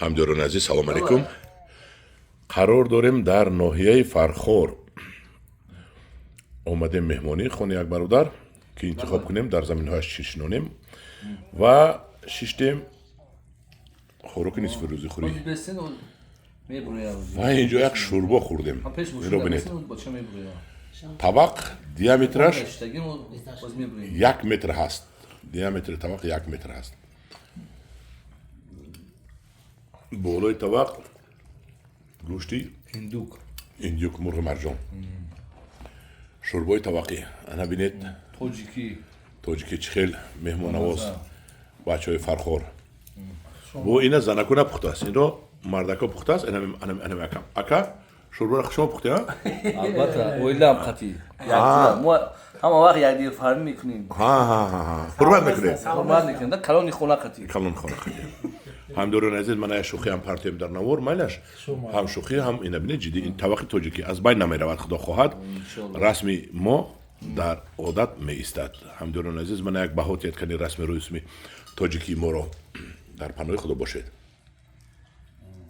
Ҳамдиёрони азиз, салом алейкум. Қарор дорем дар ноҳияи Фархор. Омадем меҳмонӣ хони як бародар, ки интихоб кунем, дар заминҳояш чӣ шинонем, ва шиштем хӯроки нисфирӯзихӯрӣ ва инҷо як шӯрбо хӯрдем. Инро бинед, табақ диаметраш 1 метр ҳаст, диаметри табақ 1 метр ҳаст. Болои табақ гӯшти индюк. Индюк, мурғи марҷон, шӯрбои табақӣ, ана бинед. Тоҷикӣ. Тоҷикӣ, чӣ хел меҳмоннавоз бачаҳои Фархор. Бо ина занаку напухтааст, инро мардако пухтааст. Анам ака, шӯрборо шумо пухте? Албатта, оилаам қатӣ мо ҳама вақт якдигар фаҳмӣ мекунем. Ҳурмат мекунем. Ҳурмат мекунем, калони хона қатӣ. Калони хона қатӣ. Ҳамдиёрони азиз, мана як шӯхӣ ҳам партоем дар навор, майлаш, ҳам шӯхӣ, ҳам ина бинед, ҷиддӣ. Ин табақи тоҷикӣ аз байн намеравад, худо хоҳад, расми мо дар одат меистад. Ҳамдиёрони азиз, мана як баҳо тиҳед кани расми рӯсми тоҷикии моро. Дар паноҳи худо бошед.